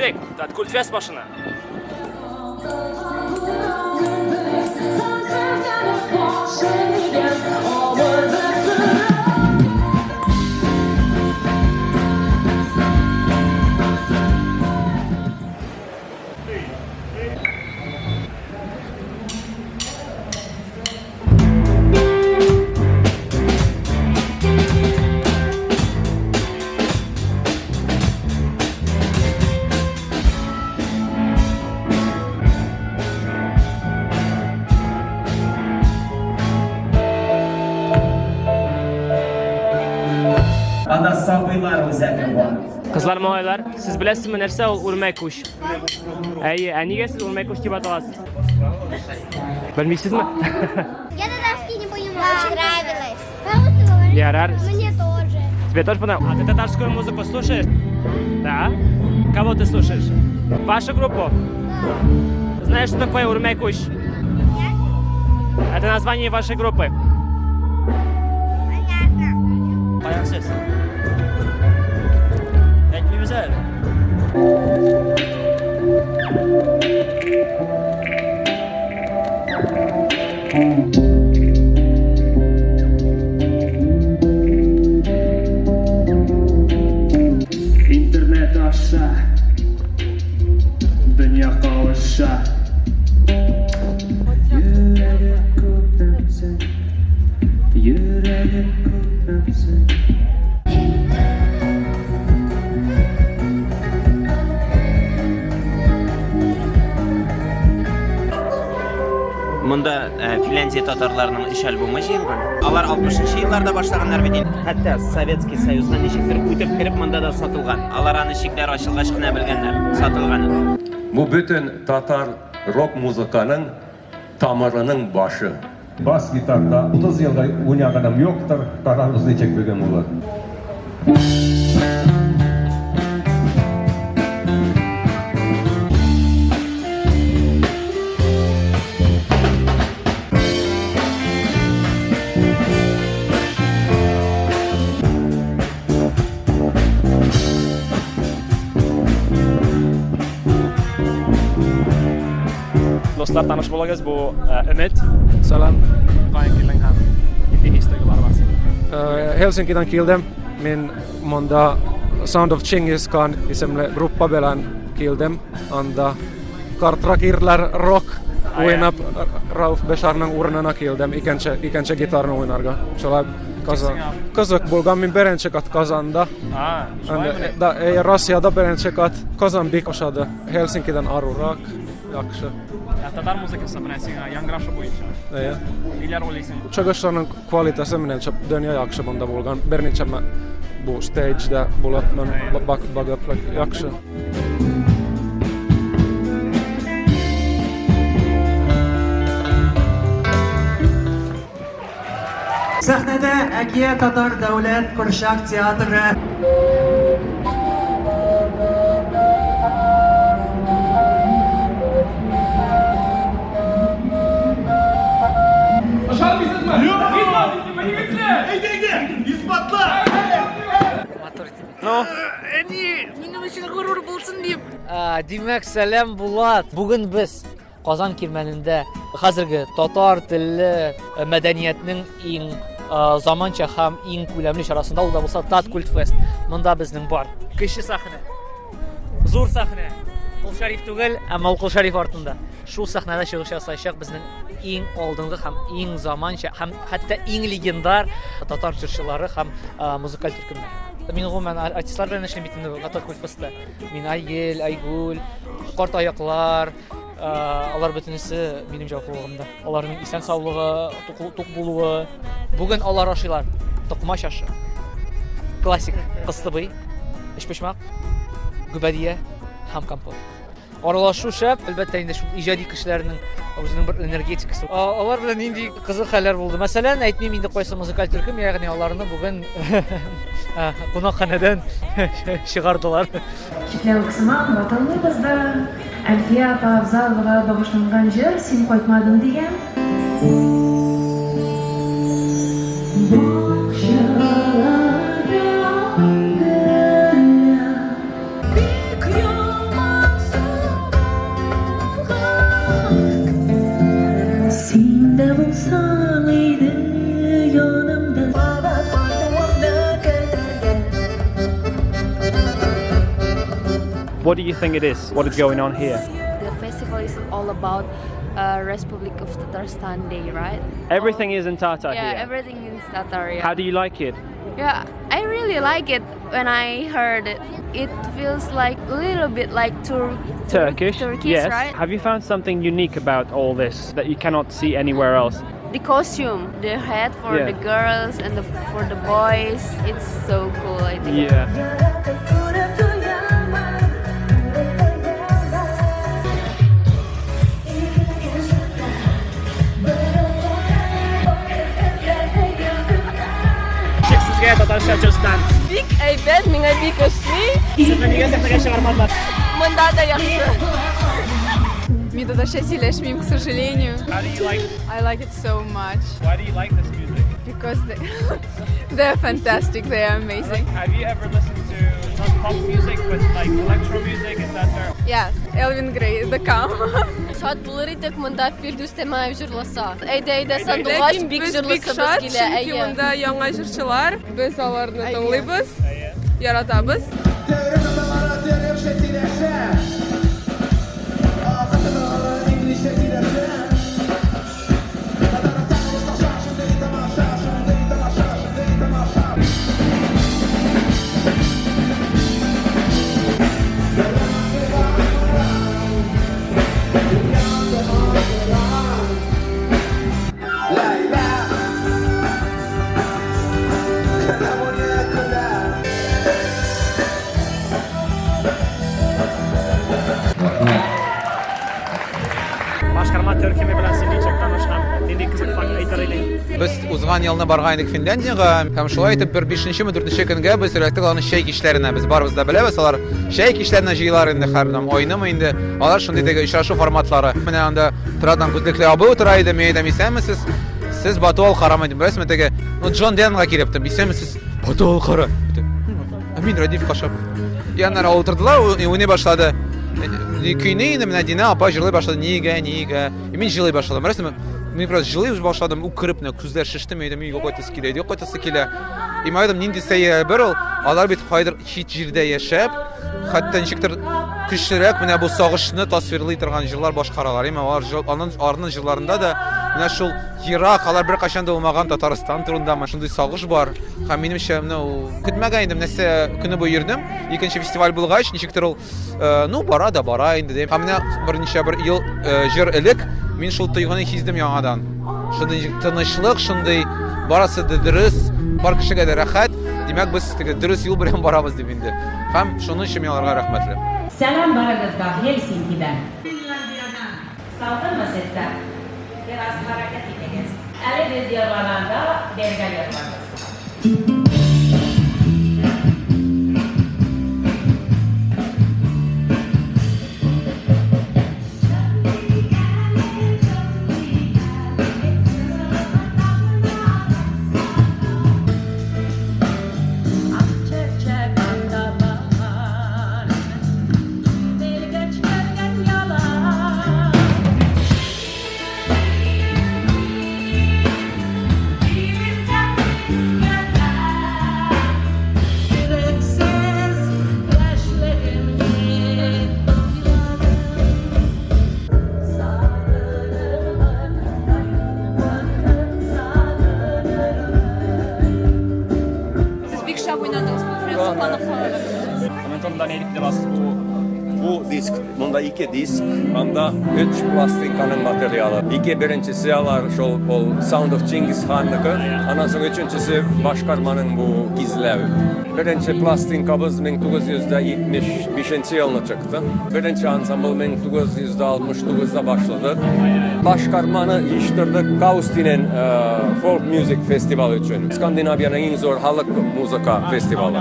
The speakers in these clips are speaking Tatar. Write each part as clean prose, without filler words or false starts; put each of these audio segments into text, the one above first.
Килдек Таткультфест башына. Анда сабыйлар үзәге бар. Кызлар, малайлар, сез беләсезме нәрсә ул үрмәкүч? Әйе, ә нигә сез үрмәкүч дип аталасыз? Белмисезме? Я татарский не понимаю. Очень нравилось. Ярар. Мне тоже. Тебе тоже понравилось? А ты татарскую музыку слушаешь? Да. Кого ты слушаешь? Вашу группу? Да. Знаешь, что такое Урмекуш? Это название вашей группы. Понятно. Каян сез? Әйтмибез әле. Интернет аша дөнья кавыша. Йөрәгем күп йөрәгем күп. Монда э, Финляндия татарларының өч альбомы җыелган. Алар 60 елларда башлаганнар бит инде. Хәтта Советский Союзга ничектер үтеп кереп монда да сатылган. Алар аны чикләр ачылгач кына белгәннәр сатылганын. Бу бөтен татар рок музыканың тамырының башы. Бас гитарда 30 елга уйнаганым юктыр, карарбыз ничек бүген булыр. Дуслар, таныш булыгыз, бу э, Өмет. Сәлам. Каян килдең һәм нинди хис-тойгылар бар синең? Helsinkidan kildim. Мин монда Sound of Genghis Khan исемле группа белән килдем. Анда картрак ирләр рок уйнап Рауф Бешарның урынына килдем икенче икенче гитарны уйнарга. Шулай Казан. Кызык булган мин беренче кат Казанда. А, шулаймыни? Да, Россиядә беренче кат Казан бик ошады. Helsinkiдан арурак, яхшы. Ә татар музыкасы менә сиңа яңгырашы буенча. Әйе. Ниләр уйлыйсың? Чыгышларның квалитасы менә дөнья яхшы монда булган. Берничә бу стейджда булып, мен багып яхшы. Сәхнәдә Әкия татар дәүләт курчак театры. Ышанмыйсызмы? Юк! Егетләр! Әйдә, әйдә! Исбатла! Ну, Минем өчен горур булсын дип. Димәк, сәлам Булат. Бүген без Казан кирмәнендә хәзерге татар телле мәдәниятнең иң заманча һәм иң күләмле чарасында, ул да булса Таткультфест. Монда безнең бар. Кече сәхнә. Зур сәхнә. Кол Шәриф түгел, әмма ул Кол Шәриф артында. Шул сәхнәдә чыгыш ясаячак безнең иң алдынгы һәм иң заманча һәм хәтта иң легендар татар җырчылары һәм музыкаль төркемнәр. Мин гомумән артистлар белән эшлим бит инде Татар культфестта. Мин Айгел, Айгүл, Карт аяклар, алар бөтенесе минем җаваплылыгымда. Аларның исән саулыгы, тук булуы. Бүген алар ашыйлар токмач ашы. Классик кыстыбый, өчпочмак, гөбәдия һәм компот. Аралашу шәп, әлбәттә инде шул иҗади кешеләрнең үзенең бер энергетикасы. Алар белән нинди кызык хәлләр булды. Мәсәлән, әйтмим инде кайсы музыкаль төркем, ягъни аларны бүген кунакханәдән чыгардылар. Чикләвек сыман ватылмыйбыз да. Әлфия апа Авзаловага багышланган җыр Син кайтмадың дигән. Бакчаларда гөлләр. Бик яман. What do you think it is? What is going on here? The festival is all about Republic of Tatarstan Day, right? Everything is in Tatar Yeah, here. everything is Tatar. Yeah. How do you like it? Yeah, I really like it when I heard it. It feels like a little bit like Turkish. Turkish, yes. right? Have you found something unique about all this that you cannot see anywhere else? The costume, the hat for Yeah. the girls and for the boys, it's so cool, I think. Yeah. Ничек сезгә татарча җырстан? Бик әйбәт, миңа бик ошый. Сезне нигә сәхнәгә чыгармадылар? Монда да яхшы. Мин татарча сөйләшмим, к сожалению. How do you like I like it so much Why do you like this music? because they, they're fantastic, they are amazing. Have you ever listened to not pop music but like electro music and Tatar? Yes, Elvin Grey, The Calm. Шат булыр идек монда Фирдүс Тямаев җырласа. Әйдә, әйдә, сандугач бик җырласыбыз килә. Чөнки монда яңа җырчылар, без аларны тыңлыйбыз, яратабыз. Башкарма төркеме белән син ничек танышкан? Нинди кызык факт әйтер идең? Без узган елны барган идек Финляндиягә һәм шулай итеп бер бишенчеме дүртенче көнгә без эләктек аларның чәй кичләренә. Без барыбыз да беләбез, алар чәй кичләренә җыелар инде һәр айнымы инде. Алар шундый теге очрашу форматлары. Менә анда торадан күзлекле абый утыра иде, мин әйтәм, исәнмесез? Сез Бату Алкарамы дим, беләсезме теге, ну Джон Леннонга килеп тем, исәнмесез, Бату Алкара. Ә мин Радиф Кашапов. И аннары утырдылар, уйный башлады. Көйне инде менә Динә апа җырлый башлады. Нигә, нигә? И мин җылый башладым. Беләсезме? Мин просто җылый башладым, үкереп, менә күзләр шеште, мин әйтәм, өйгә кайтасы килә, өйгә кайтасы килә. И мин әйтәм, нинди сәер бер ул. Алар бит кайдыр чит җирдә яшәп, хәтта ничектер көчлерәк менә бу сагышны тасвирлый торган җырлар башкаралар. Әмма алар аның аларның җырларында да менә шул ерак, алар беркайчан да булмаган Татарстан турында менә шундый сагыш бар. Һәм минемчә, менә ул көтмәгән идем, нәрсә көне буе йөрдем. Икенче фестиваль булгач, ничектер ул, ну, бара да бара инде дим. Һәм менә берничә бер ел җыр элек мин шул тойгыны сиздем яңадан. Шундый тынычлык, шундый барысы да дөрес, бар кешегә дә рәхәт. Димәк, без теге дөрес юл белән барабыз дип инде. Һәм шуның өчен мин аларга рәхмәтле. Сәлам барыгызга Хельсинкидан. Финляндиядән. Салкынмы сездә? Бераз хәрәкәт итегез. Әле без җырлаганда бергә җырларбыз. Сез бик шәп уйнадыгыз, прям сокланып карадык. Аның турында ни дип аласыз? Бу диск, монда ике диск, анда өч пластинканың материалы. Ике беренчесе алар шул ул Sound of Genghis Khanныкы, аннан соң өченчесе башкарманың бу Кизләү. Беренче пластинкабыз 1975 елны чыкты. Беренче ансамбль 1969-да башладык. Башкарманы җыештырдык Каустинен folk music фестивале өчен. Скандинавиянең иң зур халык музыка фестивале.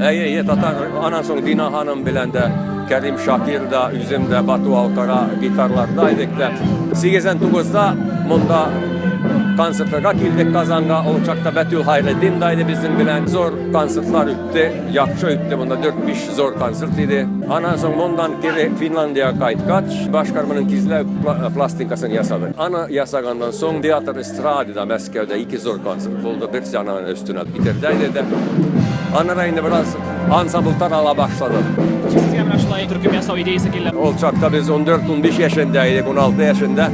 Әйе, әйе, татар. Аннан соң Дина ханым белән дә Кәрим Шакир да, үзем дә Бату Алкара гитарларда идек тә. 89-да монда концертларга килдек Казанга. Ул чакта Бәтүл Хайретдин да иде безнең белән. Зур концертлар үтте, яхшы үтте. Монда 4-5 зур концерт иде. Аннан соң моннан кире Финляндиягә кайткач, башкарманың Кизләү пластинкасын ясадык. Аны ясаганнан соң Театр Эстрадада Мәскәүдә ике зур концерт булды. Берсе аның өстенә Питердә иде дә. Аннары инде бераз ансамбль тарала башлады. Ничек сезгә менә шулай төркем ясау идеясе килде? Ул чакта без 14-15 яшендә идек, 16 яшендә.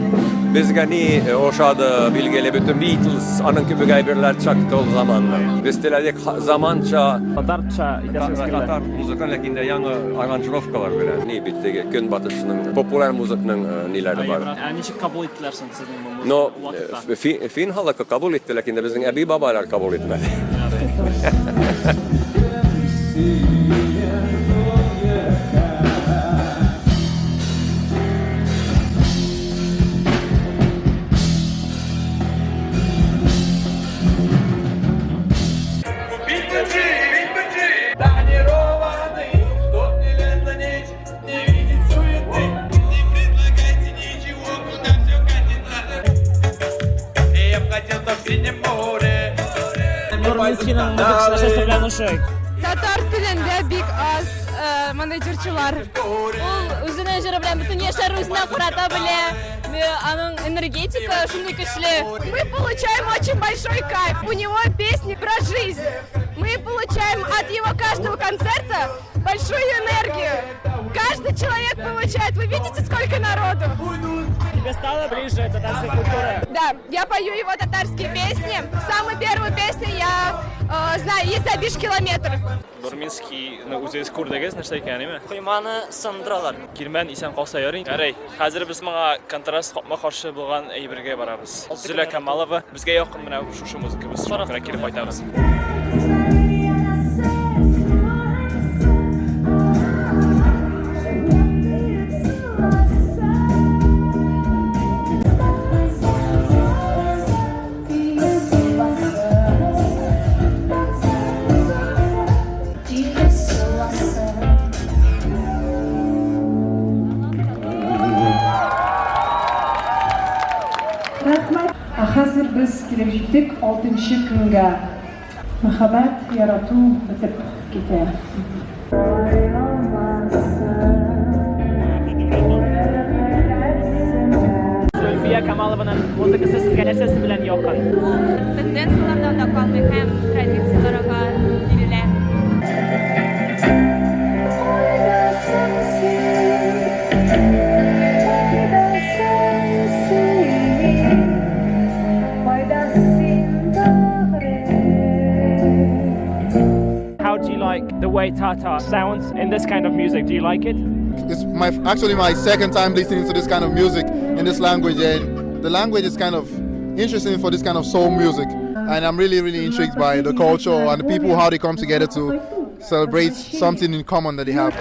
Безгә ни ошады, билгеле, бөтен Beatles, аның кебек әйберләр чыкты ул заманны. Без теләдек заманча татарча итәсегез килде. Татар музыка, ләкин дә яңа аранжировкалар белән. Ни бит теге көнбатышның популяр музыкның ниләре бар. Ә ничек кабул иттеләр соң сезнең бу Но вакытта? фин халкы кабул итте, ләкин дә безнең әби-бабайлар кабул итмәде. Нурминскийның музыкасы нәрсәсе белән ошый? Татар телендә бик аз мондый җырчылар. Ул үзенең җыры белән бөтен яшьләр үзенә карата белә. Аның энергетика шундый көчле. Мы получаем очень большой кайф. У него песни про жизнь. Мы получаем от его каждого концерта большую энергию. Каждый человек получает. Вы видите, сколько народу? Тебе стало ближе татарская культура? Да, я пою его татарские песни. Самую первую песню я знаю, «Если обишь километр». Нурминскийны үзегез күрдегез, нәрсә икәнен, әйме? Койманы сындыралар. Кирмән исән калса ярый. Ярый, хәзер без моңа контраст капма-каршы булган әйбергә барабыз. Зөлә Камалова, безгә якын менә шушы музыка, без шуңа күрә килеп кайтабыз. Рәхмәт. Ә хәзер без килеп җиттек алтынчы көнгә. Мәхәббәт, ярату бетеп китә. Зөлфия Камалованың музыкасы сезгә нәрсәсе белән якын? Ул тенденцияләрдән дә калмый һәм традицияләргә бирелә. How do you like the way Tatar sounds in this kind of music? Do you like it? It's my actually my second time listening to this kind of music in this language, and the language is kind of interesting for this kind of soul music. And I'm really, really intrigued by the culture and the people, how they come together to celebrate something in common that they have.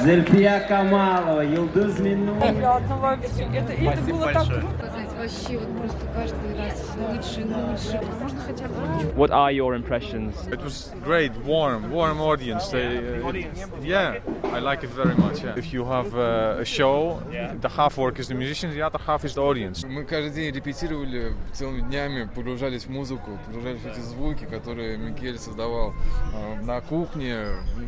Зөлфия Камалова, Йолдыз Минну. Это было так круто. Вообще, вот просто каждый раз лучше и лучше. Можно хотя бы What are your impressions? It was great, warm, warm audience. They, yeah, I like it very much. Yeah. If you have a show, the half work is the musicians, the other half is the audience. Мы каждый день репетировали целыми днями, погружались в музыку, погружались в эти звуки, которые Микель создавал на кухне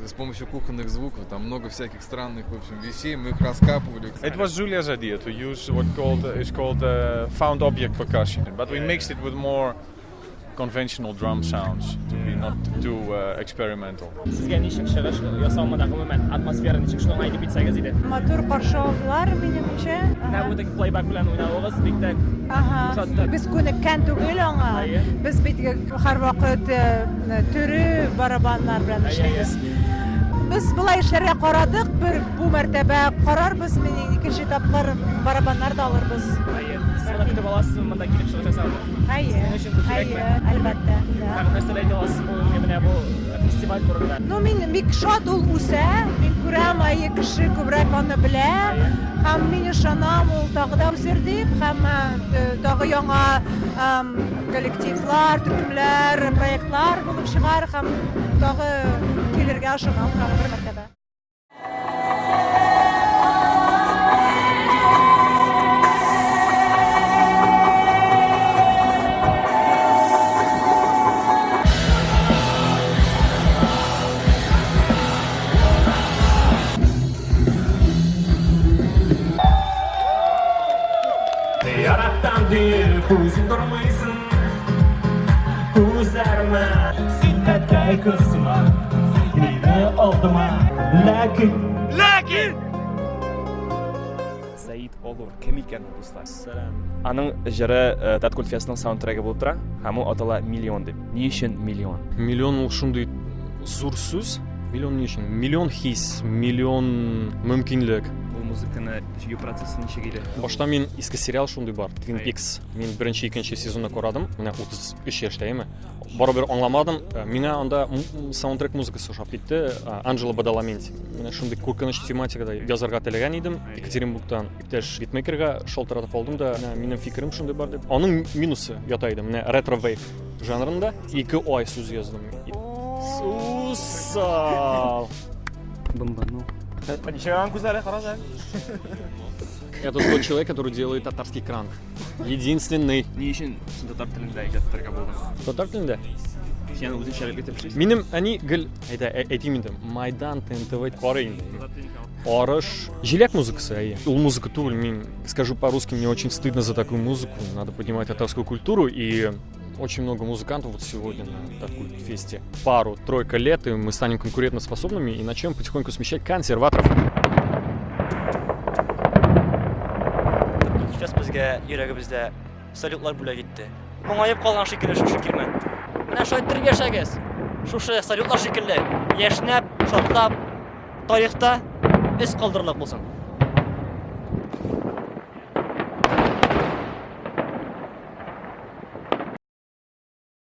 с помощью кухонных звуков. Там много всяких странных, в общем, вещей, мы их раскапывали. It was Julia's idea to use what called is called found object percussion, but we mixed it with more conventional drum sounds to be not too experimental. Сезгә ничек чыгыш ясау монда гомумән? Атмосфера ничек? Шуны әйтеп китсәгез иде. Матур каршы алдылар минемчә. Менә бу теге плейбэк белән уйнавыгыз бик тә Ага. ошатты. Без күнеккән түгел аңа. Без бит һәрвакыт төре барабаннар белән эшлибез. Без болай эшләргә карадык, бер бу мәртәбә карарбыз, мин икенче тапкыр барабаннар да алырбыз. Әйе. Сез моны көтеп аласызмы монда килеп чыгыш ясауны? Әйе. Сезнең өчен бу кирәкме? Әйе, әлбәттә. Да. Тагын нәрсәләр әйтә аласыз бүгенге менә бу фестиваль турында? Ну, мин бик шат, ул үсә. Мин күрәм, әйе, кеше күбрәк аны белә. Һәм мин ышанам, ул тагы да үсер дип, һәм тагы яңа коллективлар, төркемнәр, проектлар булып чыгар һәм тагы килергә ышанам тагы бер мәртәбә. Яраттан диеп үзең тормыйсың. алдама. Син хәтта кысма мине алдама. Ләкин, ләкин Сәид Олур кем икән ул, дуслар? Сәлам. Аның җыры э, Таткультфестның саундтрегы булып тора һәм ул атала Миллион дип. Ни өчен миллион? Миллион ул шундый зур сүз. Миллион ни өчен? Миллион хис, миллион мөмкинлек. Ул музыканы җыю процессы ничек иде? Башта мин иске сериал шундый бар, Twin Peaks. Мин беренче, икенче сезонны карадым. Менә 33 яшьтә, әйеме? Барыбер аңламадым. Э, миңа анда саундтрек музыкасы ошап китте. Э, Анджело Бадаламенти. Менә шундый куркыныч тематикада язарга теләгән идем. Екатеринбургтан иптәш битмейкерга шалтыратып алдым да, менә минем фикерем шундый бар дип. Аның минусы ята иде. Менә ретро вейв жанрында ике ай сүз яздым. Сусал. Бомбанул. Ничек аның күзләре, караса. Это тот человек, который делает татарский кранк. Единственный. Ни өчен син татар телендә иҗат итәргә булдың? Татар телендә? Син үзенчәлекле итеп эшлисең. Минем әни гел әйтә, әйтим инде, Майдан, ТНТВ карый инде. Арыш, җиләк музыкасы, әйе. Ул музыка түгел, мин скажу по-русски, мне очень стыдно за такую музыку. Надо поднимать татарскую культуру и очень много музыкантов вот сегодня на Таткультфесте. Пару-тройка лет, и мы станем конкурентоспособными и начнем потихоньку смещать консерваторов. Таткультфест безгә йөрәгебездә салютлар бүләк итте. Моңаеп калган шикелле шушы кирмән. Менә шулай иттереп яшәгез. Шушы салютлар шикелле яшьнәп, шартлап, тарихта эз калдырырлык булсын.